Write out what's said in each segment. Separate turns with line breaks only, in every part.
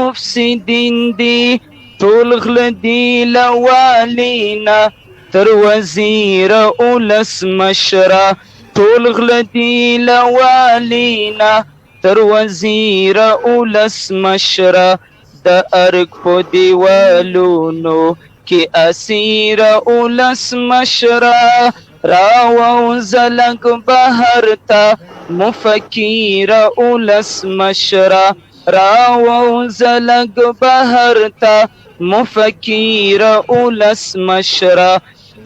مفسدین دي، ټول غله دي له والینا تر وزیره ولسمشره، ټول غله دي له والینا تر وزیره ولسمشره، د ارګ په دیوالونو کې اسیره ولسمشره، راووځه لږ بهر ته مفکیره ولسمشره، راووځه لږ بهر ته مفکیره ولسمشره،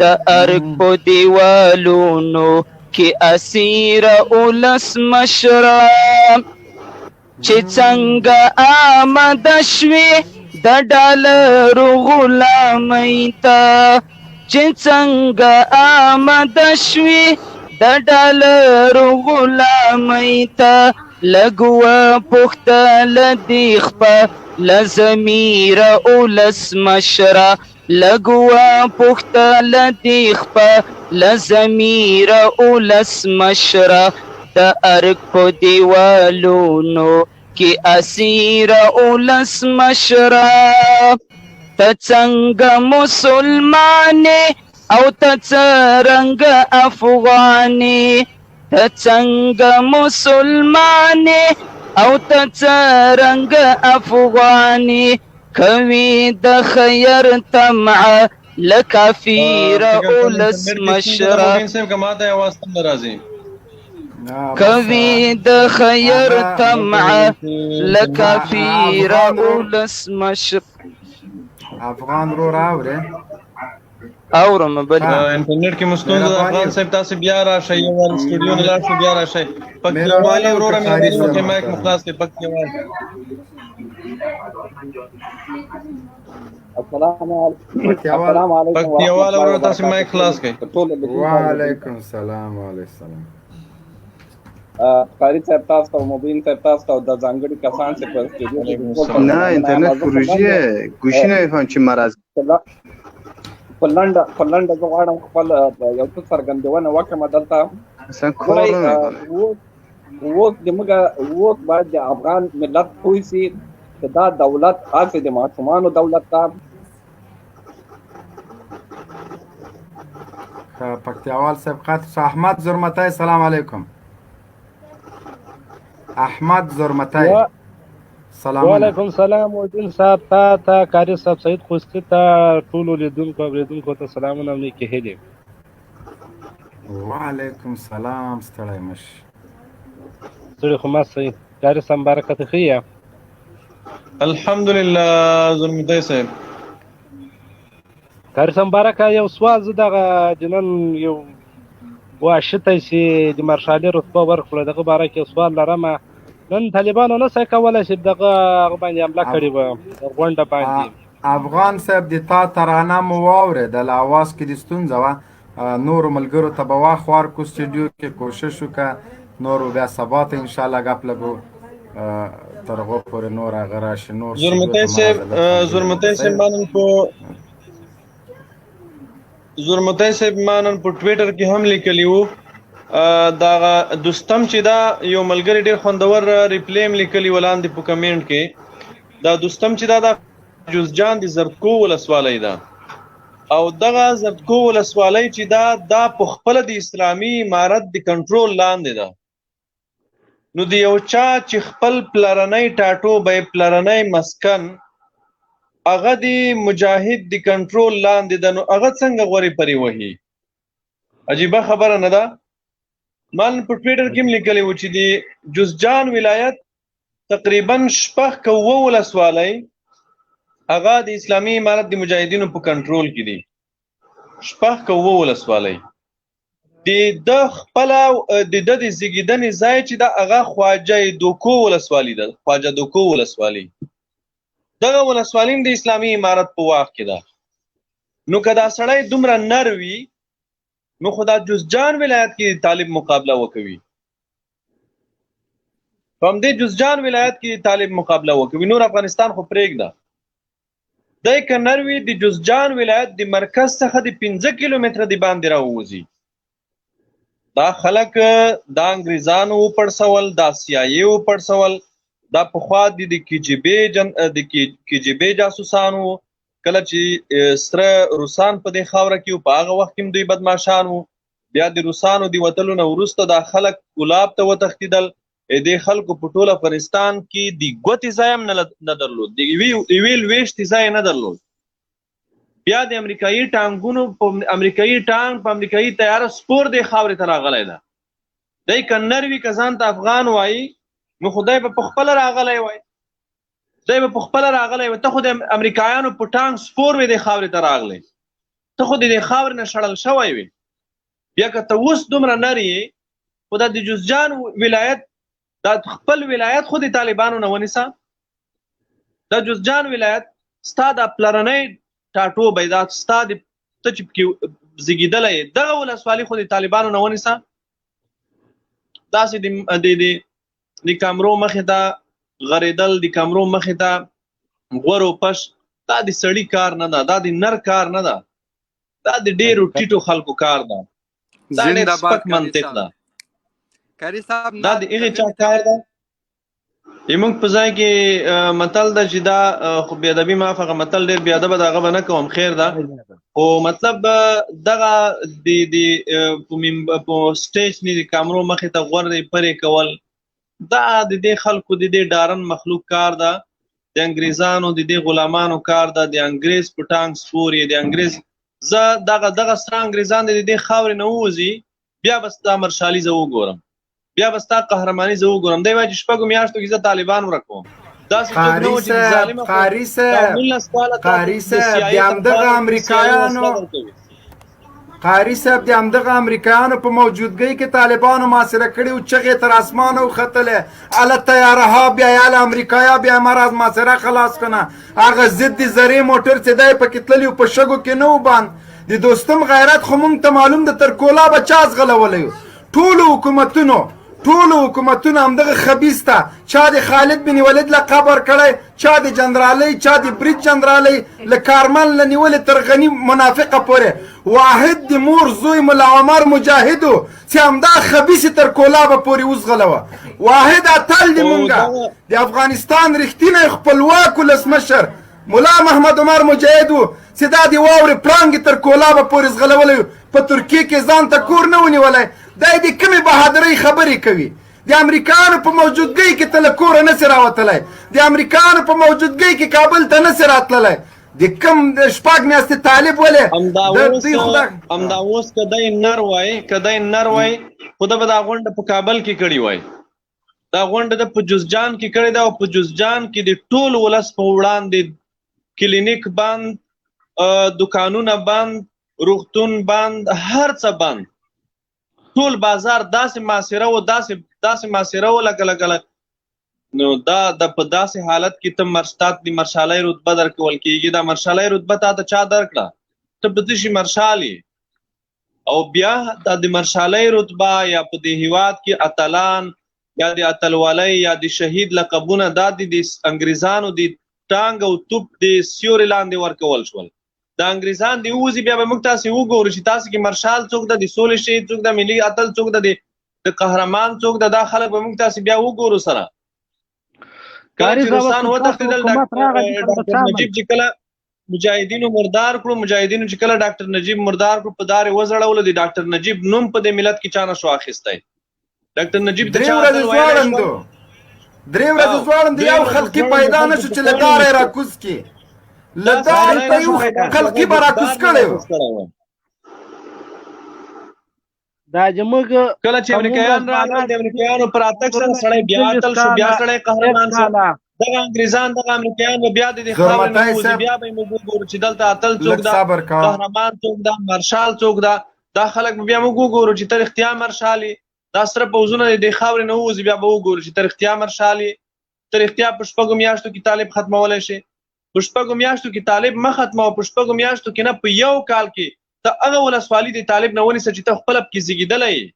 د ارګ په دیوالونو کې اسیره ولسمشره. چې څنګه آمده شوې د ډالرو غلامۍ ته، چې څنګه آمده شوې د ډالرو غلامۍ ته، لږ وپوښته له دې خپله ضمیره ولسمشره، لږ وپوښته له دې خپله ضمیره ولسمشره، د ارګ په دیوالونو کې اسیره ولسمشره. ته څنګه مسلمان او ته څرنګه افغانې، ته څنګه مسلمان او ته څرنګه افغانې، کوي د خیر طمعه له کافیره ولسمشره، کوي د خیر طمعه له کافیره ولسمشره.
افغان ورور اورې؟
اورم. بله
انټرنیټ کې مو ستونزه ده. افغان صاحب، تاسو بیا راشئ، یو وار سټوډیو نه لاړ شئ، بیا راشئ. پکتیاوال وروره، مهرباني وکړئ، مایک مو خلاص کړئ. پکتیاوال.
السلام علیکم.
پکتیاوال وروره، تاسو مایک خلاص کړئ.
وعلیکم سلام. وعلیکم سلام.
قاری صاحب تاسو ته، مبین صاحب تاسو ته، د ځانګړي کسان چې په سټوډیو کې.
نه، انټرنیټ خروجیه، ګوشی نمیفهم چی مرض.
په لنډه زه غواړم خپل یو څه څرګندونه وکړم دلته.
اصلا کار نمیکنه.
اوس د موږ اوس باید د افغان ملت پوه شي چې دا دولت هسې د ماشومانو دولت ده.
پکتیاوال صاحب قطع شو. احمد زرمتی، سلام علیکم احمد زرمتی. سلام.
وعلیکم سلام مبین صاحب، تا ته، قاری صاحب سعید خوستی ته، ټولو لیدونکو اوریدونکو ته سلامونه او نیکې هیلې.
وعلیکم سلام، ستړی مش.
ستړي خو ما سي. قاری صاحب مبارک، ته ښه یې؟
الحمدلله زرمتی صاحب.
قاری صاحب مبارک، یو سوال. زه دغه د نن یو واشي ته چې د مارشالي رتبه ورکړه، دغه باره کې سوال لرم. نن طالبانو نه څه کولای شي دغه هغه باندې حمله کړې وه، غونډه باندې؟
افغان صاحب، د تا ترانه مو واورېدل، اواز کې د ستونزه وه. نورو ملګرو ته به وخت ورکړو. سټډیو کې کوشش وکړه، نور بیا سبا ته انشاءالله ګپ لګو، تر هغو پورې نور هغه راشي نور.
زرمتی صاحب، زرمتی صاحب، مانن په زرمتی صاحب، مانن په ټویټر کې هم لیکلی وو. دا دوستم چې دا یو ملګری ډیر خوندور reply هم لیکلی ولاندې په کمنټ کې. دا دوستم چې دا د جوزجان د زردکو ولسوالۍ ده او دغه زردکو ولسوالۍ چې دا په خپل د اسلامي امارت د کنټرول لاندې ده. نو د یو چا چې خپل پلرنۍ ټاټوبی، پلرنۍ مسکن هغه د مجاهد د کنټرول لاندې ده، نو هغه څنګه غوري پرې وهي؟ عجیبه خبره نه ده؟ من په ټویټر کې هم لیکلی و چې د جوزجان ولایت تقریبا شپږ که اووه ولسوالۍ هغه د اسلامي امارت د مجاهدینو په کنټرول کې دي. شپږ که اووه ولسوالۍ. د د خپل د د د زیږیدنې ځای چې دا هغه خواجه دوکو ولسوالي ده، خواجه دوکو ولسوالي، دغه ولسوالي د اسلامي امارت په واک کې ده. نو که دا سړی دومره نر وي، نو خو دا جوزجان ولایت کې طالب مقابله وکوي، په همدې جوزجان ولایت کې طالب مقابله وکوي، نور افغانستان خو پرېږده. دی که نر وي، د جوزجان ولایت د مرکز څخه د 5 کیلومتره د باندې راووځي. دا خلک دا انګریزانو وپړسول، دا سي آی ای وپړسول، دا پخوا د د کی جی بی جن د کی جی بی جاسوسان وو. کله چې سره روسان په دې خاوره کې، په هغه وخت کې دوی بدمعشان وو. بیا د روسانو د وتلو نه وروسته دا خلک کولاب ته وتښتېدل. دې خلکو په ټول افغانستان کې د ګوتې ځای هم نه درلود، د یوې لوېشتې ځای نه درلود. بیا د امریکایي ټانګونو په امریکایي ټانګ په امریکایي طیاره سپور دې خاورې ته راغلی ده. دی که نر وي، که ځان ته افغان وایي، نو خدای به په خپله راغلی وای، دی به په خپله راغلی وای. ته خو د امریکایانو په ټانګ سپور وې دې خاورې ته راغلی، ته خو د دې خاورې نه شړل شوی وې. بیا که ته اوس دومره نر یې، خو دا د جوزجان ولایت، دا خپل ولایت خو د طالبانو نه ونیسه. دا جوزجان ولایت ستا د پلرنۍ ټاټوبی، دا ستا د ته چې پکې زیږېدلی، دغه ولسوالي خو د طالبانو نه ونیسه. داسې د د د کمرو مخې ته غریدل، د کمرو مخې ته غورو پش، دا د سړي کار نه ده، دا د نر کار نه ده، دا د ډیرو ټیټو خلکو کار ده. دا ډېر سپک منطق ده.
قاری صاحب،
دا د هغې چا کار ده. زموږ په ځای کې متل ده چې دا خو بې ادبي، معاف، هغه متل ډېر بې ادبه ده، هغه به نه کوم، خیر ده. خو مطلب دغه د د په سټیج نه د کامرو مخې ته غورې پرې کول، دا د دې خلکو، د دې ډارن مخلوق کار ده، د انګریزانو د دې غلامانو کار ده. د انګریز په ټانک سپور یې، د انګریز زه دغه سره انګریزان د دې خاورې نه ووځي، بیا به ستا مرشالي زه وګورم، بیا به ستا قهرماني زه وګورم. دی وایي چې شپږو میاشتو کې زه طالبان ورکوم. داسې څوک نه و چې ظالمه
قاري صاحب، قاري صاحب، د همدغه امریکایانو، قاري صاحب، د همدغه امریکایانو په موجودګۍ کې طالبانو محاصره کړي او چغې تر اسمانه وختلې، اله طیاره ها بیا، اله امریکایا بیا، مرز محاصره خلاص کنه. هغه ضد زرې موټر چې دی پکې تللی په شګو کې نه و بند. د دوستم غیرت خو مونږ ته معلوم ده، تر کولا به چا ځغلولی؟ ټولو حکومتونو، ټولو حکومتونو همدغه خبیث ته چا د خالد بن ولید لقب ورکړی، چا د جنرالۍ، چا د برید جنرالۍ، له کارمل نه نیولې تر غني منافقه پورې. واحد د مور زوی ملا عمر مجاهد و چې همدا خبیث تر کولابه پورې وځغلوه. واحد اتل دی مونږه د افغانستان رښتینی خپلواک ولسمشر ملا محمد عمر مجاهد و چې دا د واورې پړانګې تر کولابه پورې ځغلولی، په ترکیه کې ځان ته کور نه و نیولی. دی د کومې بهادرۍ خبرې کوي؟ د امریکایانو په موجودګۍ کې ته له کوره نه سې راوتلی، د امریکایانو په موجودګۍ کې کابل ته نه سې راتللی. د کم شپږ میاشتې طالب ولې
همدا اوس که دی نر وای، که دی نر وای، خو ده به دا غونډه په کابل کې کړې وای. دا غونډه د په جوزجان کې کړې ده، او په جوزجان کې د ټول ولس په وړاندې کلینیک بند، دکانونه بند، روغتون بند، هر څه بند، ټول بازار داسې محاصره و، داسې محاصره و لکه لکه. نو دا د په داسې حالت کې ته مرشتات د مرشالۍ رتبه درکول کېږي. دا مرشالۍ رتبه تا ته چا درکړه؟ ته په څه شي مرشال یې؟ او بیا دا د مرشالۍ رتبه یا په دې هیواد کې اتلان یا د اتلولۍ یا د شهید لقبونه، دا د انګریزانو د ټانګ او توپ د سیوري لاندې ورکول شول. دا انګریزان دی ووځي، بیا به موږ تاسې وګورو چې تاسې کې مرشال څوک ده، د سولې شهید څوک ده، ملي اتل څوک ده، د قهرمان څوک ده. دا خلک به موږ تاسې بیا وګورو سره. کله چې روسان وتښتېدل، ډاکټر نجیب چې کله مجاهدینو مردار کړو، مجاهدینو چې کله ډاکټر نجیب مردار کړو، په دار یې وځړولو، د ډاکټر نجیب نوم په دې ملت کې چا نه شو اخیستی. ډاکټر نجیب ته
چا ورځې ځوړندو، درې ورځې ځوړندو، یو خلقي پیدا نه شو چې له داره یې راکوز کړي. له دارې په یو خلقي به راکوز کړی و.
دا زموږ
کله چې امریکایان راغلل، د امریکایانو پر راتګ سره سړی بیا اتل شو، بیا سړی قهرمان شو. دغه انګریزان، دغه امریکایان به بیا د دې خاورې نه ووځي، بیا به یې موږ وګورو چې دلته اتل څوک ده، قهرمان څوک ده، مارشال څوک ده. دا خلک به بیا موږ وګورو چې ته رښتیا مارشال یې. دا سره پوځونه د دې خاورې نه ووځي، بیا به وګورو چې ته رښتیا مارشال یې، ته رښتیا په شپږو میاشتو کې طالب ختمولی شې. په شپږو میاشتو کې طالب مه ختموه، په شپږو میاشتو کې نه، په یو کال کې ته هغه ولسوالي د طالب نه ونیسه چې ته خپله پکې زیږېدلی یې.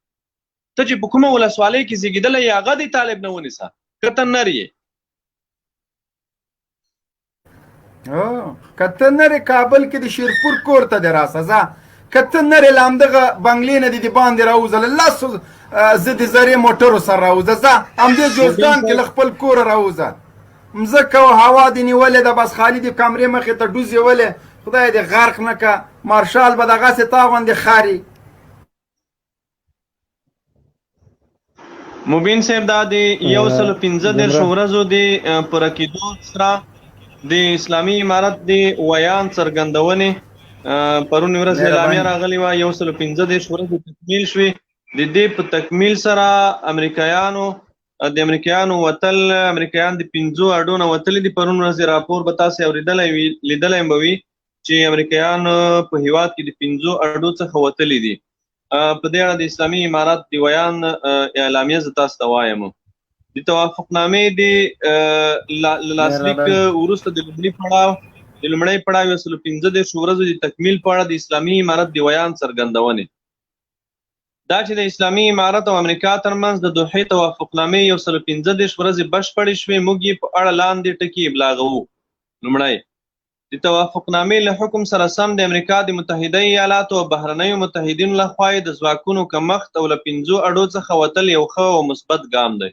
ته چې په کومه ولسوالۍ کې زیږېدلی یې، هغه د طالب نه ونیسه که ته نر یې.
که ته نر یې، کابل کې د شیرپور کور ته دې راسه. ځه، که ته نرې له همدغه بنګلې نه دې د باندې راوځه، له لسو ضد ذرې موټرو سره راوځه، ځه همدې جوزګان کې له خپل کوره راوځه. مځکه او هوا دې نیولې ده، بس خالي د کمرې مخې ته ډوزې ولې، خدای دې غرق نه که، مارشال به دغسې تا غوندې خري.
مبین صاحب دا د 135 ورځو د پوره کېدو سره د اسلامي امارت د ویاند څرګندونې، پرون ورځ اعلامیه راغلی وه، 135 ورځې تکمیل شوې. د دې په تکمیل سره امریکایانو د امریکایانو وتل، امریکایان د 5 اډو نه وتلي دي. پرون ورځې راپور به تاسې اورېدلی وي، لیدلی به وي چې امریکایان په هیواد کې د 5 اډو څخه وتلي دي. په دې اړه د اسلامي امارت د ویاند اعلامیه زه تاسو ته وایم. د توافقنامې د لاسلیک وروسته د لومړي پړاو د لومړی پړاو 135 ورځو د تکمیل په اړه د اسلامي امارت د ویاند څرګندونې، دا چې د اسلامي امارت او امریکا ترمنځ د دوحې توافقنامې 135 ورځې بشپړې شوې، موږ یې په اړه لاندې ټکي ابلاغوو. لومړی، د توافقنامې له حکم سره سم د امریکا د متحده ایالاتو او بهرنیو متحدینو لخوا یې د ځواکونو کمښت او له 5 اډو څخه وتل یو ښه او مثبت ګام دی.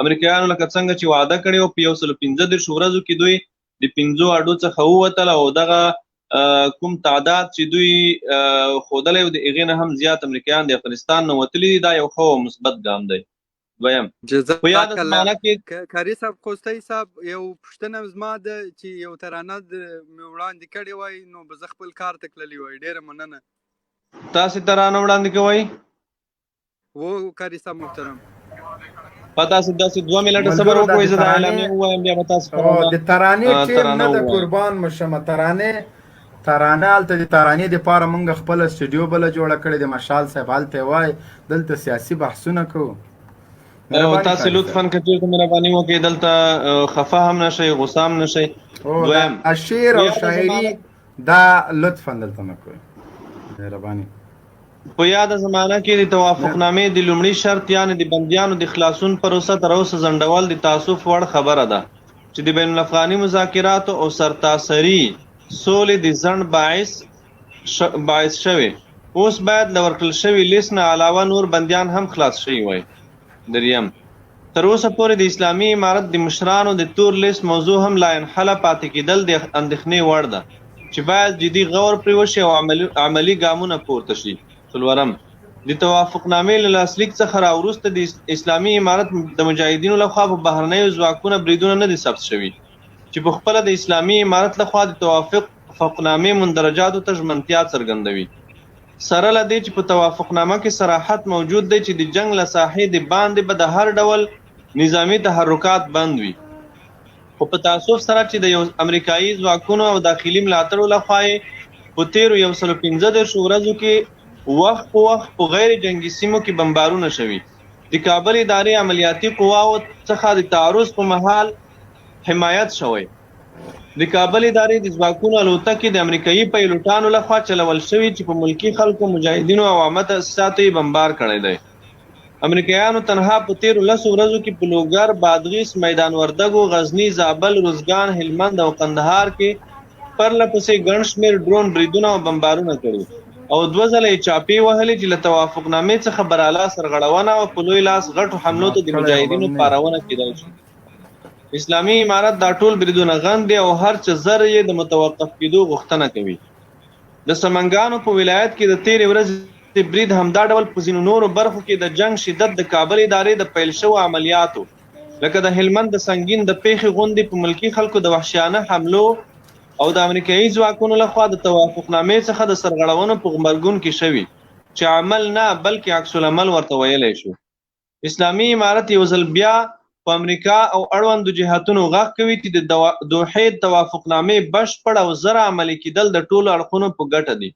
امریکایانو لکه څنګه چې وعده کړې وه، په 135 ورځو کې دوی د 5 اډو څخه ووتل او دغه کوم تعداد چې دوی ښودلی و د هغې نه هم زیات امریکایان د افغانستان نه وتلي دي. دا یو ښه او مثبت ګام دی. دویم، په یاده
جزاک
زمانه
الله.
کې
قاري صاحب، خوستی صاحب، یو پوښتنه زما ده چې یو ترانه مې وړاندې کړې وای نو به زه خپل کار ته تللی وای. ډېره مننه.
تاسې ترانه وړاندې کوئ؟
وو قاري صاحب محترم.
په تاسې داسې 2 منټه صبر
ملګرو دا
وکړئ،
د
زه دا
ترانې
اعلامیه ووایم، بیا به تاسې
او
ترانه
د ترانې ټیم
ترانه
نه د
ووایئ.
قربان مشمه ترانې ترانه هلته د ترانې دپاره مونږ خپله سټډیو بله جوړه کړې د مشال صاحب هلته یې وای، دلته سیاسي بحثونه کوو.
او
مهرباني
تاسې
قاري
لطفا
صاحب.
که چېرته مهرباني وکړئ دلته خفه هم نه شئ، غوسه هم نه شئ.
او دا
دویم،
شعر
په
او
یاده
شاعري
زمانه
دا لطفا دلته مه کوئ، مهرباني.
په یاده زمانه کې د توافقنامې د لومړي شرط یعنې د بندیانو د خلاصون پروسه تر اوسه ځنډول د تاسف وړ خبره ده چې د بین الافغاني مذاکراتو او سرتاسري سولې د ځنډ باعث شوې. اوس باید له ورکړل شوي لیست نه علاوه نور بندیان هم خلاص شوي وای. دریم، تر اوسه پورې د اسلامي امارت د مشرانو د تور لیست موضوع هم لاینحله پاتې کېدل د اندېښنې وړ ده چې باید جدي غور پرې وشي او عملي ګامونه پورته شي. څلورم، د توافقنامې له لاسلیک څخه را وروسته د اسلامي امارت د مجاهدینو لخوا په بهرنیو ځواکونه بریدونه نه دي ثبت شوي چې په خپله د اسلامي امارت لخوا د توافقنامې مندرجاتو ته ژمنتیا څرګندوي. سره له دې چې په توافقنامه کې صراحت موجود دی چې د جنګ له ساحې د باندې به د هر ډول نظامي تحرکات بند وي، خو په تاسف سره چې د یو امریکایي ځواکونو او داخلي ملاتړو لخوا یې په تېرو 135 ورځو کې وخت په وخت په غیر جنګي سیمو کې بمبارونه شوي، د کابل ادارې عملیاتي قواو څخه د تعرض په مهال حمایت شوی. د کابل ادارې د ځواکونو الوتکې د امریکایي پیلوټانو لخوا چلول شوې چې په ملکي خلکو، مجاهدینو او عامه تاسیساتو یې بمبار کړی دی. امریکایانو تنها په تېرو 10 ورځو کې په لوګر، بادغیس، میدان وردګو، غزني، زابل، روزګان، هلمند او قندهار کې پرله پسې ګڼ شمېر ډرون بریدونه او بمبارونه کړي او 2 ځله یې چاپې وهلې چې له توافقنامې څخه برالا سرغړونه او په لوی لاس غټو حملو ته
مات
د
کړی
مجاهدینو
وم نه.
پارونه کېدای شي. اسلامي امارت دا ټول بریدونه غندي او هر څه زر یې د متوقف کېدو غوښتنه کوي. د سمنګانو په ولایت کې د تېرې ورځې برید همدا ډول په ځینو نورو برخو کې د جنګ شدت د کابل ادارې د پیل شوو عملیاتو لکه د هلمند د سنګین د پېښې غوندې په ملکي خلکو د وحشیانه حملو او د امریکایي ځواکونو لخوا د توافقنامې څخه د سرغړونو په غبرګون کې شوي چې عمل نه بلکې عکس العمل ورته ویلی شو. اسلامي امارت یو ځل بیا په امریکا او اړوندو جهتونو غږ کوي چې د دوحې توافقنامې بشپړ او زر عملي کېدل د ټولو اړخونو په ګټه دي،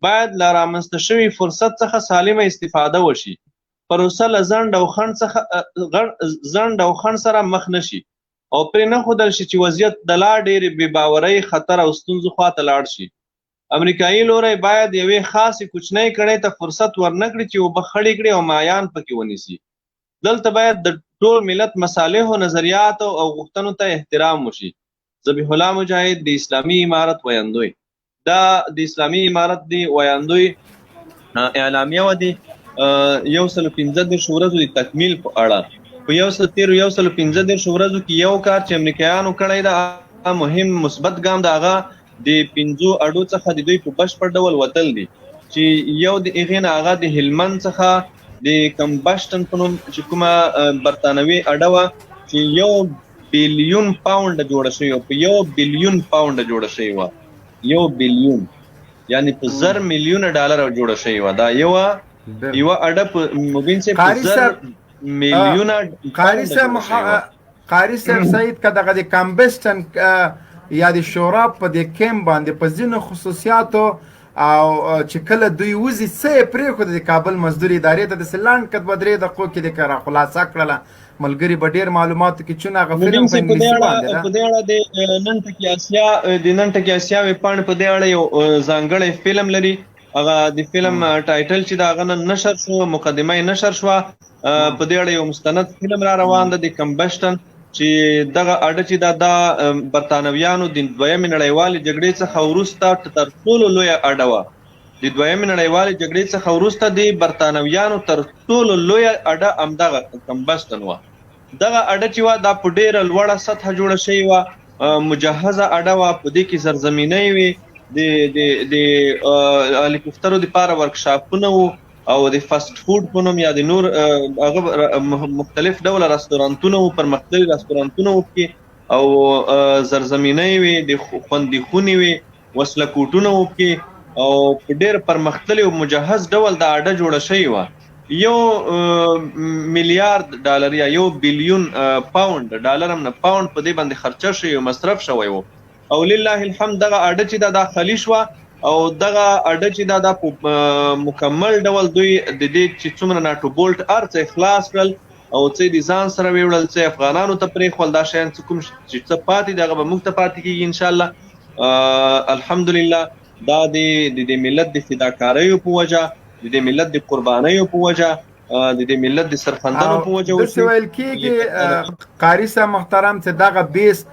باید له رامنځته شوي فرصت څخه سالمه استفاده وشي، پروسه له ځنډ او خنډ سره مخ نه شي او پرې نه ښودل شي چې وضعیت د لا ډېرې بې باورۍ، خطر او ستونزو خواته لاړ شي. امریکایي لوری باید یوې خاصې کوچنۍ کړۍ ته فرصت ورنه کړي چې اوبه خړې کړي او مایان پکې ونیسي. دلته باید د ټول ملت مصالحو، نظریاتو او غوښتنو ته احترام وشي. ذبیح الله مجاهد د اسلامي امارت ویندوی. دا د اسلامي امارت دی ویاندوی اعلامیه و دی 135 ورځو د تکمیل په اړه. په یو سل تیرو 135 ورځو کې یو کار چې امریکایانو کړی دا مهم مثبت ګام د هغه د پنځو اډو څخه د دوی په بشپړ ډول وتل دي، چې یو د هغې نه هغه د هلمند څخه د کمبشتن په نوم چې کومه برتانوي اډه وه چې 1 بیلیون پاونډ جوړه شوې وه، په 1 بیلیون پاونډ جوړه شوې وه، 1 بیلیون یعنی په 1000 میلیونه ډالر جوړه شوې وه. دا یوه اډه په مبین صاحب په 1000 میلیونه.
قاری صاحب، قاری صاحب سعید، که دغه د کمبسټن یا د شوراب په دې کیم باندې په ځینو خصوصیاتو او چې کله دوی وځي څه یې پرېښودل د کابل مزدور ادارې ته، داسې لنډ که 2-3 دقیقو کې دې که را خلاصه کړله ملګري به ډېر معلوماتو کې چون هغه فلم په انګلیسي باندې ده.
په دې اړه د نن ټکی اسیا، د نن ټکی اسیا ویبپاڼې په دې اړه یو ځانګړی فلم لري. هغه د فلم ټایټل چې دا هغه نن نشر شو، مقدمه یې نشر شوه، په دې اړه یو مستند فلم را روان ده د کمبشتن، چې دغه اډه چې دا د برتانویانو د دویمې نړیوالې جګړې څخه وروسته تر ټولو لویه اډه وه. د دویمې نړیوالې جګړې څخه وروسته د برتانویانو تر ټولو لویه اډه همدغه کمبستن وه. دغه اډه چې وه دا په ډېره لوړه سطحه جوړه شوې وه، مجهزه اډه وه، په دې کې زرزمینۍ وې، د د د هلیکوپترو دپاره ورکشاپونه وو او د فاسټ فوډ په نوم یا د نور هغه مختلف ډوله رستورانتونه وو، پرمختللي رستورانتونه وو پکې، او زرزمینۍ وې، د خوندي خونې وې، وسله کوټونه وو پکې، او په ډېر پرمختللي او مجهز ډول دا اډه جوړه شوې وه. 1 میلیارد ډالر یا 1 بیلیون پاونډ، ډالر هم نه، پاونډ په دې باندې خرچه شوی او مصرف شوی و. او لله الحمد دغه اډه چې دا خالي شوه، او دغه اډه چې دا په مکمل ډول دوی د دې چې څومره ناټو بولټ ارڅ خلاص کړل او څه د ځان سره ویوړل، څه افغانانو ته پرېښول، دا شیان څه کوم چې څه پاتې دي هغه به موږ ته پاتې کېږي ان شاء الله. الحمدلله دا د دې ملت د فداکاریو په وجه، د دې ملت د قربانیو په وجه، د دې ملت د سرښندنو په وجه
داسې ویل کېږي قاري صاحب محترم چې دغه بیس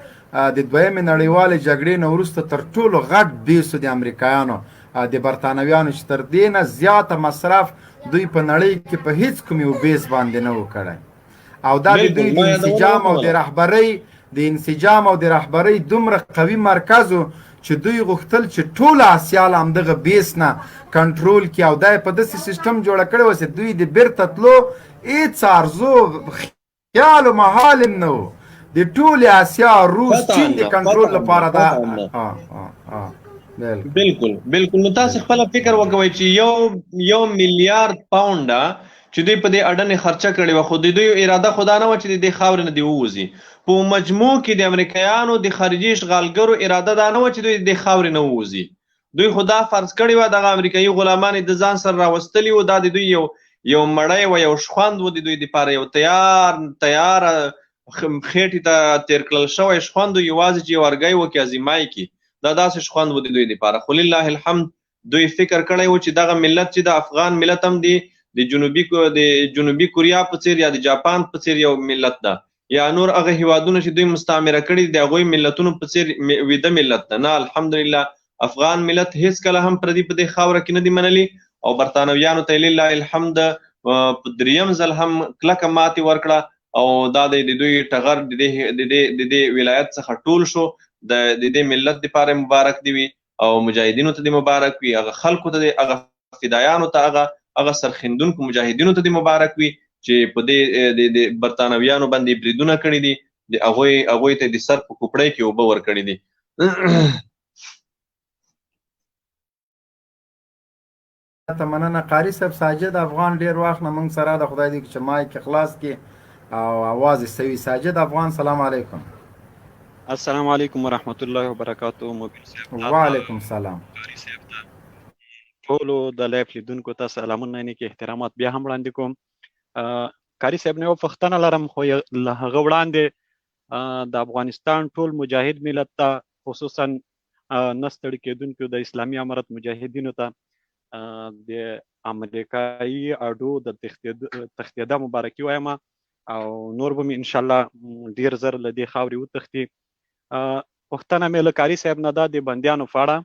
د دویمې نړیوالې جګړې نه وروسته تر ټولو غټ بیس د امریکایانو، د برتانویانو، چې تر دې نه زیاته مصرف دوی په نړۍ کې په هیڅ کوم یو بیس باندې نه و کړی. او دا د دوی د انسجام او د رهبرۍ، د انسجام او د رهبرۍ دومره قوي مرکز و چې دوی غوښتل چې ټوله اسیا له همدغه بیس نه کنټرول کړي، او دا یې په داسې سیستم جوړه کړې وه چې دوی د بیرته تلو هېڅ ارزو خیال او محال هم نه و. د ټولې اسیا، روس، چین د کنټرول لپاره دا
بالکل بالکل. نو تاسو خپل فکر وکوئ چې 1 میلیارد پاونډ چې دوی په دې اډنې خرچه کړې وه، خو د دوی اراده خو دا نه وه چې د دې خاورې نه دې ووځي. په مجموع کې د امریکایانو د خارجي اشغالګرو اراده دا نه وه چې دوی د دې خاورې نه ووځي. دوی خو دا فرض کړې وه، دغه امریکایي غلامان یې د ځان سره راوستلي وو، دا د دوی یو مړی و، یو شخوند و د دوی دپاره، یو تیار خېټې ته تېر کړل شوی شخوند و، یوازې چې یو ارګی وکړي ازیمای کړي، دا داسې شخوند و د دوی دپاره. خو لله الحمد دوی فکر کړی و چې دغه ملت چې د افغان ملت هم دی، د جنوبي کوریا په څېر یا د جاپان په څېر یو ملت ده، یا نور هغه هیوادونه چې دوی مستعمره کړي د هغوی ملتونو په څېر ویده ملت ده. نه، الحمدلله افغان ملت هیڅ کله هم پردي په دې خاوره کې نه دي منلي، او برتانویانو ته لله الحمد په دریم ځل هم کلکه ماتې ورکړه، او دا د دوی ټغر د دې ولایت څخه ټول شو. د دې ملت دپاره مبارک دی وي، او مجاهدینو ته دې مبارک وي، هغه خلکو ته دې، هغه فدایانو ته، هغه سرښندونکو مجاهدینو ته دې مبارک وي چې په دې د برتانویانو باندې بریدونه کړي دي، د هغوی ته د سر په کوپړۍ کې اوبه ورکړي دي.
ته مننه قاري صاحب. ساجد افغان ډیر وخت نه موږ سره د خدای دې چې مایک خلاص کړي او اواز یې سوي. ساجد افغان، سلام علیکم.
السلام علیکم ورحمت الله وبرکاتو. مبین صاحب،
وعلیکم سلام.
قاري صاحب ته، ټولو د لایف لیدونکو ته سلامونه، نیک احترامات بیا هم وړاندې کوم. قاري صاحب نه یو پوښتنه لرم، خو له هغه وړاندې د افغانستان ټول مجاهد ملت ته، خصوصا نه ستړي کېدونکو د اسلامي امارت مجاهدینو ته د امریکایي اډو د تښتېدا مبارکي وایم، او نور به مې انشاءالله ډېر زر له دې خاورې وتښتي. پوښتنه مې له قاري صاحب نه ده د بندیانو په اړه.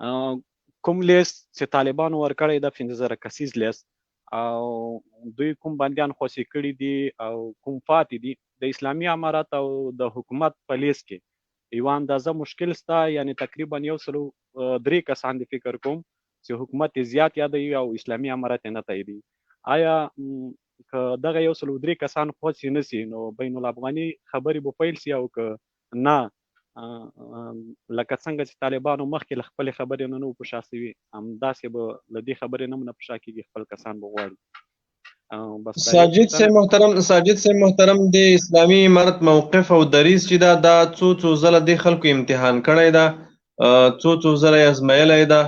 کوم لیست چې طالبانو ورکړی دا 15000 کسیز لیست او دوی کوم بندیان خوشې کړي دي او کوم پاتې دي، د اسلامي امارت او د حکومت په لیست کې یوه اندازه مشکل شته، یعنی تقریبا 103 کسان دي فکر کوم چې حکومت یې زیات یادوي او اسلامي امارت یې نه تاییدوي. آیا که دغه 103 کسان خوشې نه سي نو بین الافغاني خبرې به پیل سي او که نه لکه څنګه چې طالبانو مخکې له خپلې خبرې نه نه وو په شا سوي، همداسې به له دې خبرې نه هم نه په شا کېږي، خپل کسان به غواړي؟ بس دا یو
ساجد
پوښتنه.
صاحب محترم، ساجد صاحب محترم، د اسلامي امارت موقف او دریځ چې دا دا څو څو ځله د خلکو امتحان کړی ده، څو څو ځله یې ازمایلی ده.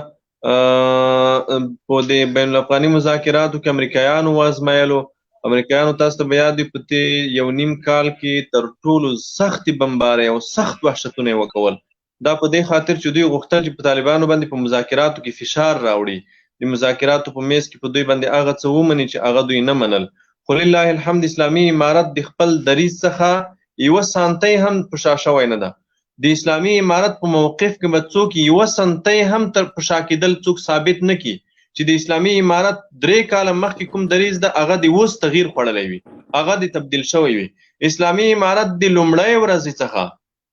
په دې بین الافغاني مذاکراتو کې امریکایانو وازمایلو. امریکایانو تاسو ته به یاد وي په دې یو نیم کال کې تر ټولو سختې بمبارۍ او سخت وحشتونه یې وکول. دا په دې خاطر چې دوی غوښتل چې په طالبانو باندې په مذاکراتو کې فشار راوړي، د مذاکراتو په میز کې په دوی باندې هغه څه ومني چې هغه دوی نه منل. خو لله الحمد اسلامي امارت د خپل دریځ څخه یوه سانتۍ هم په شا شوی نه ده. د اسلامي امارت په موقف کې به څوک یوه سنتۍ هم تر په شا کېدل څوک ثابت نه کړي چې د اسلامي امارت 3 کاله مخکې کوم دریځ ده هغه د اوس تغییر خوړلی وي، هغه د تبدیل شوی وي. اسلامي امارت د لومړۍ ورځې څخه،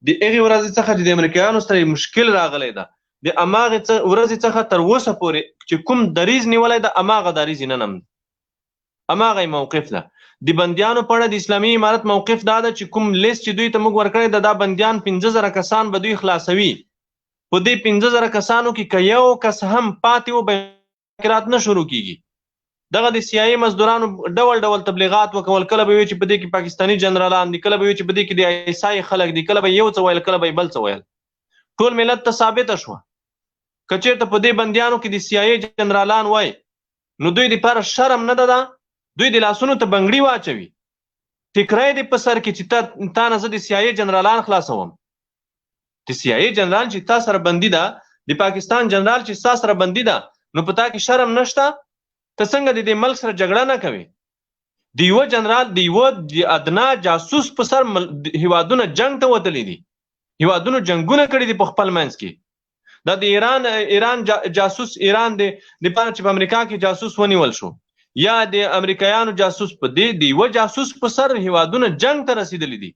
د هغې ورځې څخه چې د امریکایانو سره یې مشکل راغلی ده، د هماغې ورځې څخه تر اوسه پورې چې کوم دریځ نیولی ده هماغه دریځ یې نن هم ده، هماغه یې موقف ده. د بندیانو په اړه د اسلامي امارت موقف دا ده چې کوم لیست چې دوی ته موږ ورکړی ده، دا بندیان 5000 کسان به دوی خلاصوي. په دې 5000 کسانو کې که یو کس هم پاتې و، مذاکرات نه شروع کیږي. دغه د سي آی ای مزدورانو ډول ډول تبلیغات وکول، کله به وی چې په دې کې پاکستاني جنرالان دي، کله به وی چې په دې کې د آی اس آی خلک دي، کله به یو څه ویل، کله به بل څه ویل. ټول ملت ته ثابته شوه که چېرته په دې بندیانو کې د سي آی ای جنرالان وای نو دوی دپاره شرم نه ده، دوی د لاسونو ته بنګړي واچوي، ټیکری دې په سر کې چې تا نه زه د سي آی ای جنرالان خلاصوم. د سي آی ای جنرال چې تا سره بندي ده، د پاکستان جنرال چې ستا سره بندي ده، نو په تا کې شرم نشته؟ ته څنګه د دې ملک سره جګړه نه کوې؟ د یوه جنرال، د یوه د ادنا جاسوس په سر هیوادونه جنگ ته وتلي دي، هیوادونو جنگونه کړي دي په خپل منځ کې. دا د ایران جاسوس، ایران د لپاره چې په امریکا کې جاسوس ونیول شو، یا د امریکایانو جاسوس، په دې د یوه جاسوس په سر هیوادونه جنگ ته رسیدلي دي.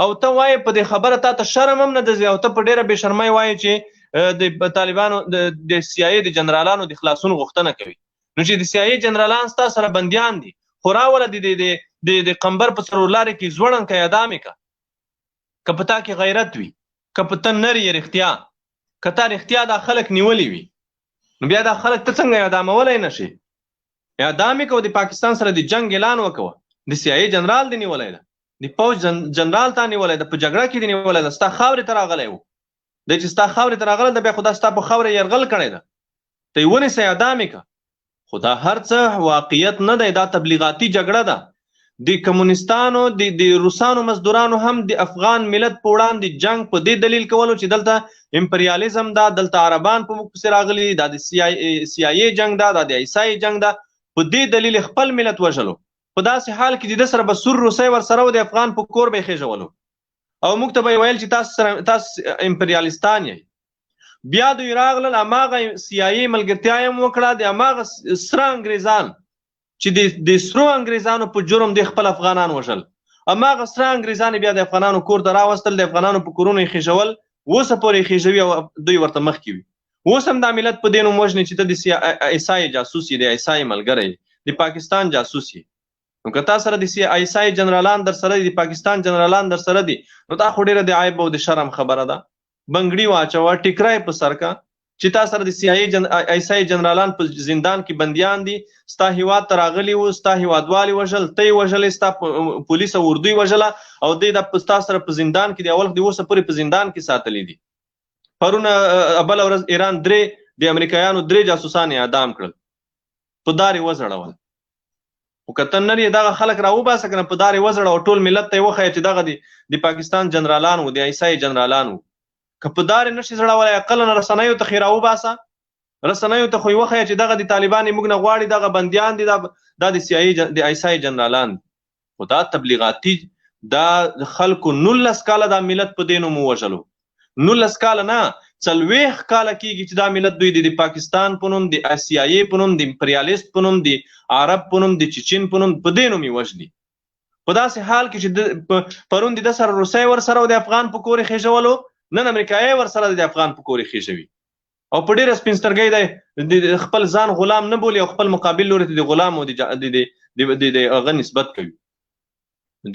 او ته وایې په دې خبره تا ته شرم هم نه درځي، او ته په ډېره بې شرمۍ وایې چې د طالبانو د سي آی ای د جنرالانو د خلاصون غوښتنه کوي. نو چې د سي آی ای جنرالان ستا سره بندیان دي، خو راوله د د قمبر په څلور لارې کې ځوړند که اعدام یې که، که په تا کې غیرت وي، که په ته نر یې رښتیا، که تا رښتیا دا خلک نیولي وي، نو بیا دا خلک ته څنګه اعدامولی نه شې؟ اعدام یې کوه، د پاکستان سره د جنګ اعلان وکوه، د سي آی ای جنرال دې نیولی ده، د پوځ جنرال تا نیولی ده، په جګړه کې دې نیولی ده، ستا خاورې ته راغلی و، دی چې ستا خاورې ته راغلی ده بیا خو دا ستا په خاوره یرغل کړی ده، ته یې ونیسه اعدام یې که. خو دا هر څه واقعیت نه دی، دا تبلیغاتي جګړه ده. د کمونستانو، د روسانو مزدورانو هم د افغان ملت په وړاندې جنگ په دې دلیل کولو چې دلته امپریالیزم ده، دلته عربان په موږ پسې راغلي، دا د سي آی ای جنگ ده، دا د آی اس آی جنگ ده، په دې دلیل خپل ملت وژلو. په داسې حال کې چې ده سره به سور روسی ورسره و، د افغان په کور به یې خېژولو او موږ ته به یې ویل چې تاسو امپریالیستان یئ. بیا دوی راغلل، هماغه سي آی ای ملګرتیا یې هم وکړه، د هماغه سره انګریزان چې د سرو انګریزانو په جرم د خپل افغانان وژل، هماغه سره انګریزان یې بیا د افغانانو کور ته راوستل، د افغانانو په کورونو یې خېژول، اوسه پورې یې خېژوي او دوی ورته مخکې وي. اوس هم دا ملت په دې نوم وژني چې ته د سي آی اس آی جاسوس یې، د آی اس آی ملګری یې، د پاکستان جاسوس یې. نو که تا سره د سي آی اس آی جنرالان در سره دي، د پاکستان جنرالان در سره دي، نو دا خو ډېره د عیب او د شرم خبره ده. بنګړي واچوه، ټیکری په سر که چې تا سره د سي آی اس آی جنرالان په زندان کې بندیان دي، ستا هیواد ته راغلي وو، ستا هیوادوال یې وژل، ته یې وژلې، ستا پولیس او اردو یې وژله، او دوی دا ستا سره په زندان کې دي، اول خو دې اوسه پورې په زندان کې ساتلي دي. پرون بله ورځ ایران د امریکایانو 3 جاسوسان یې اعدام کړل، په دار یې وځړول. خو که ته نر یې دغه خلک راوباسه که نه، په دار یې وځړوه، ټول ملت ته یې وښیه چې دغه د پاکستان جنرالان وو، د آی اس آی جنرالان وو. که په دار یې نشي ځړولی، اقلاً رسنیو ته خو یې راوباسه، رسنیو ته خو یې وښیه چې دغه د طالبان یې موږ نه غواړي، دغه بندیان دي، دا د سي آی د آی اس آی جنرالان دي. خو دا تبلیغاتي، دا خلکو 19 کاله دا ملت په دې نوم ووژلو. 19 کاله نه، 40 کاله کېږي چې دا ملت دوی د پاکستان په نوم، د سی آی ای په نوم، د امپریالیست په نوم، د عرب په نوم، د چچین په نوم، په دې نوم یې وژني. په داسې حال کې چې پرون د ده سره روسۍ ورسره او د افغان په کور یې خېژولو، نن امریکایي ورسره د افغان په کور یې خېژوي او په ډېره سپین سترګۍ دی د خپل ځان غلام نه بولي او خپل مقابل لوري ته د غلام او د هغه نسبت کوي.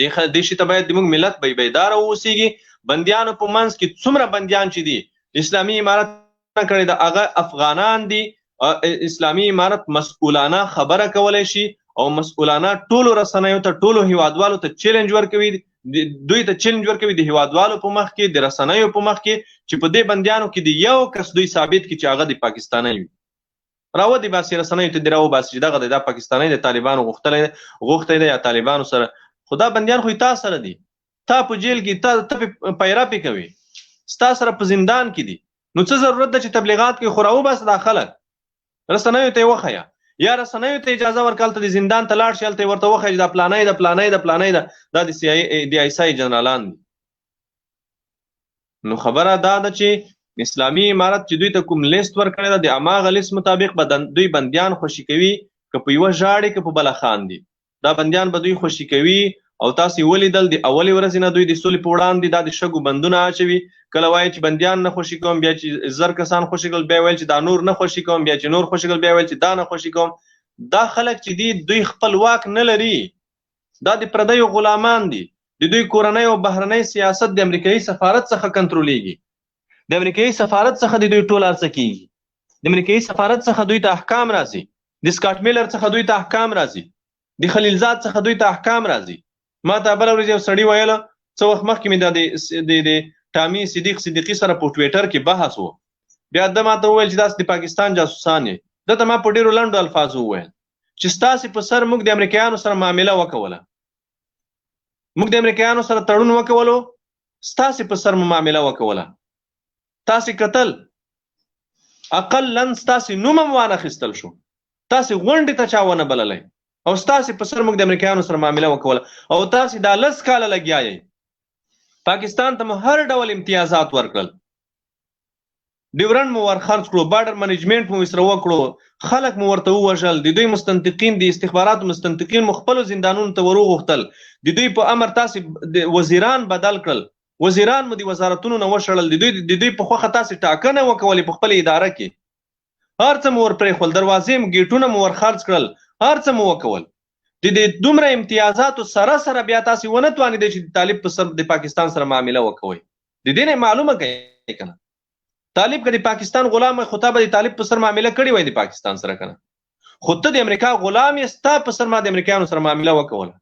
دې شي ته باید د موږ ملت به بیدار واوسېږي. بندیانو په منځ کې څومره بندیان چې دي اسلامي امارت کړی ده، هغه افغانان دي. اسلامي امارت مسؤلانه خبره کولی شي او مسؤلانه ټولو رسنیو ته، ټولو هیوادوالو ته چیلنج ورکوي، دوی ته چیلنج ورکوي د هیوادوالو په مخ کې، د رسنیو په مخ کې، چې په دې بندیانو کې د یو کس دوی ثابت کړي چې هغه د پاکستاني وي. راودې باسي رسنیو ته دې راوباسي چې دغه دی، دا پاکستانی دی، طالبانو غوښتی دی یا طالبانو سره. خو دا بندیان خو تا سره دي، تا په جیل کې، ته پیره پې کوي، ستا سره په زندان کې دي. نو څه ضرورت ده چې تبلیغات کوي؟ خو راوباسه دا خلک، رسنیو ته یې وښیه، یا رسنیو ته اجازه ورکړه هلته د زندان ته لاړ شي، هلته یې ورته وښیه چې دا پلانی ده، پلانی ده، پلانی ده، دا د سی آی د آی اس آی جنرالان دي. نو خبره دا ده چې اسلامي امارت چې دوی ته کوم لیست ورکړی ده، د هماغه لیست مطابق به دوی بندیان خوشي کوي، که په یوه ژاړي که په بله خاندي، دا بندیان به دوی خوشي کوي. او تاسو ولیدل د اولې ورځې نه دوی د سولې په وړاندې دا د شګو بندونه اچوي. کله وایي چې بندیان نه خوشي کوم، بیا چې 1000 کسان خوشي کړل بیا ویل چې دا نور نه خوشي کوم، بیا چې نور خوشي کړل بیا ویل چې دا نه خوشي کوم. دا خلک چې دي دوی خپل واک نه لري، دا د پردیو غلامان دي. د دوی کورنۍ او بهرنۍ سیاست د امریکایي سفارت څخه کنټرولېږي، د امریکایي سفارت څخه د دوی ټول هرڅه کېږي، د امریکایي سفارت څخه دوی ته احکام راځي، د سکاټ میلر څخه دوی ته احکام راځي، د خلیلزاد څخه دوی ته احکام راځي. ما ته بله ورځ یو سړي ویل، څه وخت مخکې مې دا د ټامي صدیق صدیقي سره په ټویټر کې بحث و، بیا ده ما ته وویل چې داسې د پاکستان جاسوسان یې. ده ته ما په ډېرو لنډو الفاظو وویل چې ستاسې په سر موږ د امریکایانو سره معامله وکوله، موږ د امریکایانو سره تړون وکولو، ستاسې په سر مو معامله وکوله، تاسې کتل اقلا ستاسې نوم هم وانه خیستل شو، تاسې غونډې ته چا ونه بللی، او ستاسې په سر موږ د امریکایانو سره معامله وکوله، او تاسې دا 10 کاله لګیا یئ. پاکستان ته مو هر ډول امتیازات ورکړل، ډیورنډ مو ورخرڅ کړو، بارډر منیجمنټ مو سره وکړو، خلک مو ورته ووژل، د دوی مستنطقین، د استخباراتو مستنطقین مو خپلو زندانونو ته وروغوښتل، د دوی په امر تاسې وزیران بدل کړل، وزیران مو د وزارتونو نه وشړل، د دوی په خوښه تاسې ټاکنه وکولې په خپله اداره کې، هر څه مو ورپرېښول، دروازې مو، ګېټونه مو ورخرڅ کړل، هر څه مو وکول. د دې دومره امتیازاتو سره سره بیا تاسې ونه توانېدئ چې د طالب په سر د پاکستان سره معامله وکوئ. د دې نه معلومه کوي که نه، طالب که د پاکستان غلام وای خو تا به د طالب په سر معامله کړې وای د پاکستان سره که نه، خو ته د امریکا غلام یې، ستا په سر ما د امریکایانو سره معامله وکوله،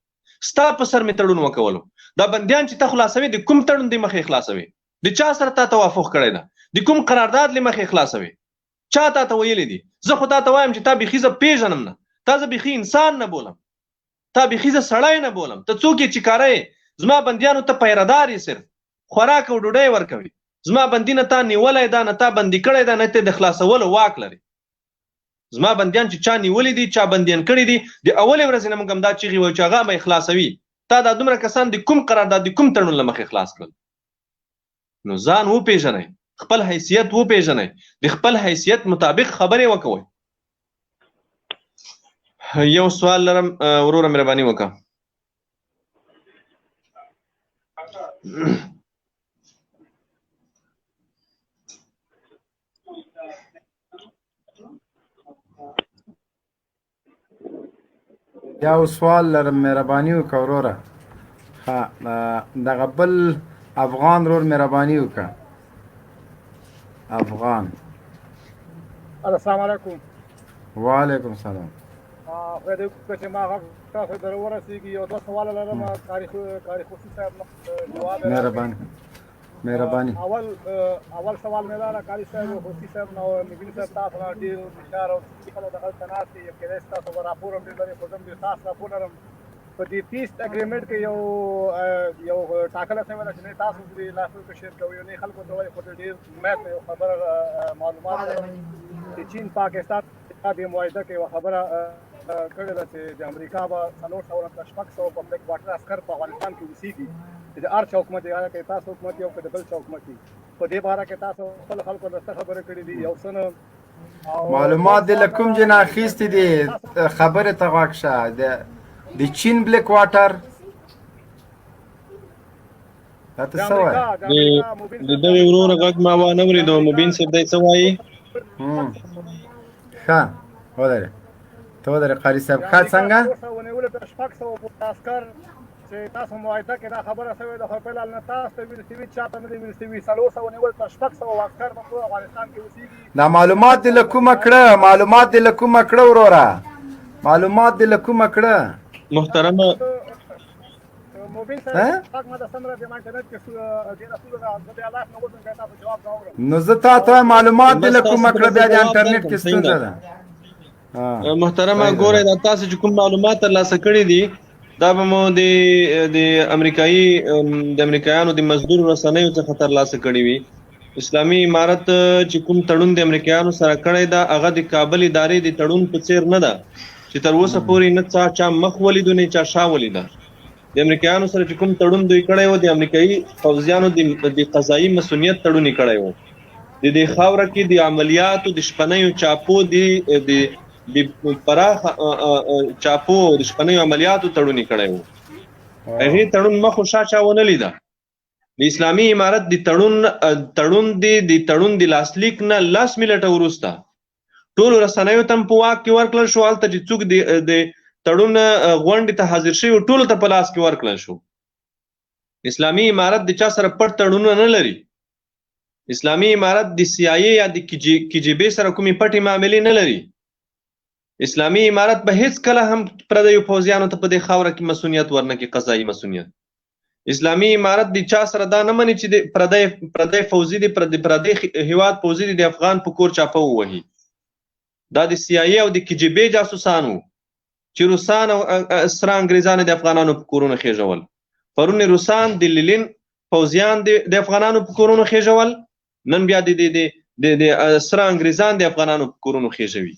ستا په سر مې تړون وکولو. دا بندیان چې ته خلاصوې د کوم تړون د مخې خلاصوې؟ د چا سره تا توافق کړی ده؟ د کوم قرارداد له مخې خلاصوې؟ چا تا ته ویلي دي؟ زه خو تا ته وایم چې تا بیخي زه پېژنم نه، تا زه بیخي انسان نه بولم، تا بیخي زه سړی نه بولم، ته څوک یې چې کاره یې؟ زما بندیانو ته پیردار یې، صرف خوراک او ډوډۍ ورکوي، زما بندي نه تا نیولی ده، نه تا بندي کړی ده، نه ته د خلاصولو واک لرې. زما بندیان چې چا نیولي دي، چا بندیان کړي دي، د اولې ورځې نه موږ همدا چیغې وایو چې هغه به یې خلاصوي. تا دا دومره کسان د کوم قرارداد د کوم تړون له مخې خلاص کړل؟ نو ځان وپېژنئ، خپل حیثیت وپېژنئ، د خپل حیثیت مطابق خبرې وکوئ. یو سوال لرم وروره، مهرباني وکړه.
یو سوال لرم، مهرباني وکړه وروره. ښه، دغه بل افغان ورور مهرباني وکړه. افغان.
السلام علیکم.
وعلیکم السلام.
خدای دې وکړي چې ما غږ تاسو در ورسېږي. یو دوه سواله لرم، قاري خوسي صاحب جواب.
مهرباني مهرباني.
اول سوال مې دا ده قاري صاحب، خوسي صاحب نو نګین صاحب، تاسو نه ډېر هوښیار او خلک دغلته ناست یې، کېدای شي تاسو به راپور هم ډېر لرئ، خو زه هم ډېر خاص راپور لرم. په دې پیس اګریمنټ کې یو ټاکله شوې ده چې نه تاسو دې لاسو کې شیر کوئ نه خلکو ته وایي، خو ډېر مې یو خبره معلومات لرم چې چین پاکستان دې معاهده کې یوه خبره کړې ده چې د امریکا به 400 نه تر 600 په بلیک واټر عسکر په افغانستان کې اوسېږي، چې د هر چا حکومت یې، که تاسو حکومت یو که د بل چا حکومت وي. په دې باره کې تاسو خپل خلکو له څه خبرې کړې دي یو څه نه؟
معلومات دې له کوم ځای نه اخیستي دي؟ خبرې ته غوږ شه. د چین بلیک واټر دا ته څه وایې؟
د دغه ورور غږ ما وانه ورېدو. مبین صاحب دی څه وایي؟
ښه ودرې، ته ودرې قاري صاحب. ښه څنګه؟
600 چې تاسو معاهده کې دا خبره شوې ده، خو فعل نه تاسو ته ویل شوي، چا ته نه دی ویل شوي. 400 نیول تر 600 عسکر په ټول افغانستان کې اوسېږي.
دا معلومات دې له کومه کړه؟ معلومات دې له کومه کړه وروره؟ معلومات دې له کومه کړه؟
محترمه
مبین صاحب، غږ ما د سمره د انټرنیټ کې ډیره ستونزه ده، زه بیا لاس نه وځم، بیا تاسو جواب راوړم.
نو زه تا ته معلومات دې له کومه کړه، بیا د انټرنیټ کې ستونزه ده.
محترمه ګوره، دا تاسو چې کوم معلومات ترلاسه کړي دي دا به مو د د امریکایي د امریکایانو د مزدور رسنیو څخه ترلاسه کړي وي. اسلامي امارت چې کوم تړون د امریکایانو سره کړی دا هغه د کابل ادارې د تړون په څیر نه ده چې تر اوسه پورې نه چا چا مخ ولیدو نه چا شا ولیده. د امریکایانو سره چې کوم تړون دوی کړی و د امریکایي پوځیانو د قضایي مسؤلیت تړون یې کړی و. د دې خاوره کې د عملیاتو د شپنیو چاپو د د د پراخه چاپو د شپنیو عملیاتو تړون یې کړی و. هغې تړون مخ او شا چا ونه لیده. د اسلامي امارت د تړون تړون دی د تړون د لاسلیک نه 10 منټه وروسته ټولو رسنیو ته په واک کې ورکړل شو. هلته چې څوک د تړون غونډې ته حاضر شوي ټولو ته په لاس کې ورکړل شو. اسلامي امارت د چا سره پټ تړونونه نه لري. اسلامي امارت د سي آی یا د کی جی بي سره کومې پټې معاملې نه لري. اسلامي امارت به هیڅ کله هم پردیو پوځیانو ته په دې خاوره کې مسؤلیت ورنکړي، قضایي مسؤلیت. اسلامي امارت د چا سره دا نه مني چې د پردی فوځي دی، پردی هیواد پوځي دی د افغان په کور چاپه ووهي. دا د سي آی او د کی جی بي جاسوسان وو چې روسان او سره انګریزان د افغانانو په کورونو خېژول. پرون روسان د لیلین پوځیان د افغانانو په کورونو خېژول، نن بیا د د سره انګریزان د افغانانو په کورونو خېژوي.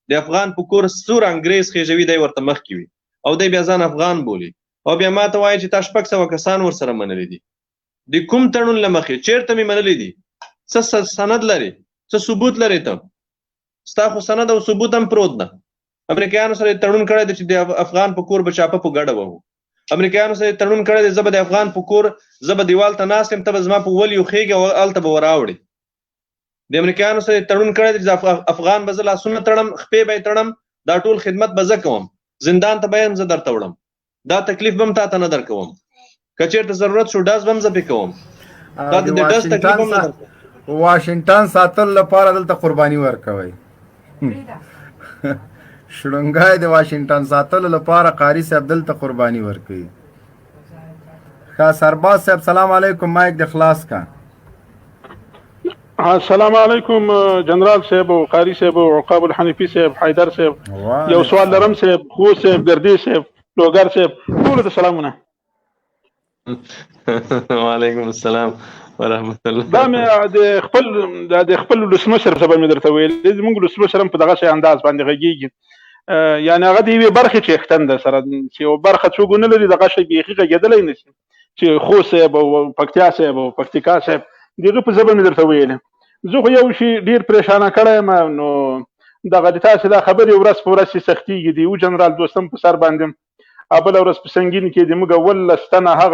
د افغان په کور سور انګریز خېژوي، دی ورته مخکې وي او دی بیا ځان افغان بولي او بیا ما ته وایي چې تا 600 کسان ورسره منلي دي. د کوم تړون له مخې؟ چېرته مې منلي دي؟ څه سند لري؟ څه ثبوت لري؟ ته ستا خو سند او ثبوت هم پروت ده. امریکایانو سره تړون کړی دی چې د افغان په کور به چاپه په ګډه وهو. امریکایانو سره تړون کړی دی زه به د افغان په کور زه به دیوال ته ناست یم، ته به زما په ولیو خېږې او هلته به وراوړې. د امریکایانو سره تړون کړی دی چې افغان به زه لاسونه تړم، خپې به یې تړم، دا ټول خدمت به زه کوم، زندان ته به یې هم زه درته وړم، دا تکلیف به هم تا ته نه درکوم، که چېرته ضرورت شو ډز به هم زه پرې کوم، دا د ډز تکلیف هم نه درکوم.
واشنګټن ساتلو لپاره دلته قرباني ورکوي. شړنګای د واشنګټن ساتلو لپاره قاري صاحب دلته قرباني ورکوي. ښه سرباز صاحب سلام علیکم، مایک د خلاص کا.
السلام علیکم جنرال صاحب او قاری صاحب او عقاب الحنیفی صاحب، حیدر صاحب، یو سوال لرم صاحب، خو صاحب، ګردی صاحب، لوګر صاحب، ټول ته سلامونه.
وعلیکم السلام ورحمت الله.
دا مې د خپل ولسمشر سبب مې درته ویل، زموږ ولسمشر هم په دغه شی انداز باندې غږیږي، یعنی هغه د یوې برخې څښتن ده سره چې یو برخه څوک نه لري، دغه شی بیخي غږېدلی نه شي چې خو صاحب او پکتیا صاحب او پکتیکا صاحب، دغه په ژبه مې درته ویل. زه خو یو شی ډیر پریشانه کړی یم، نو دغه د تاسې دا خبرې ورځ په ورځ چې سختېږي، د یو جنرال دوستم په سر باندې بله ورځ په سنګین کې د موږ 17 تنه هغه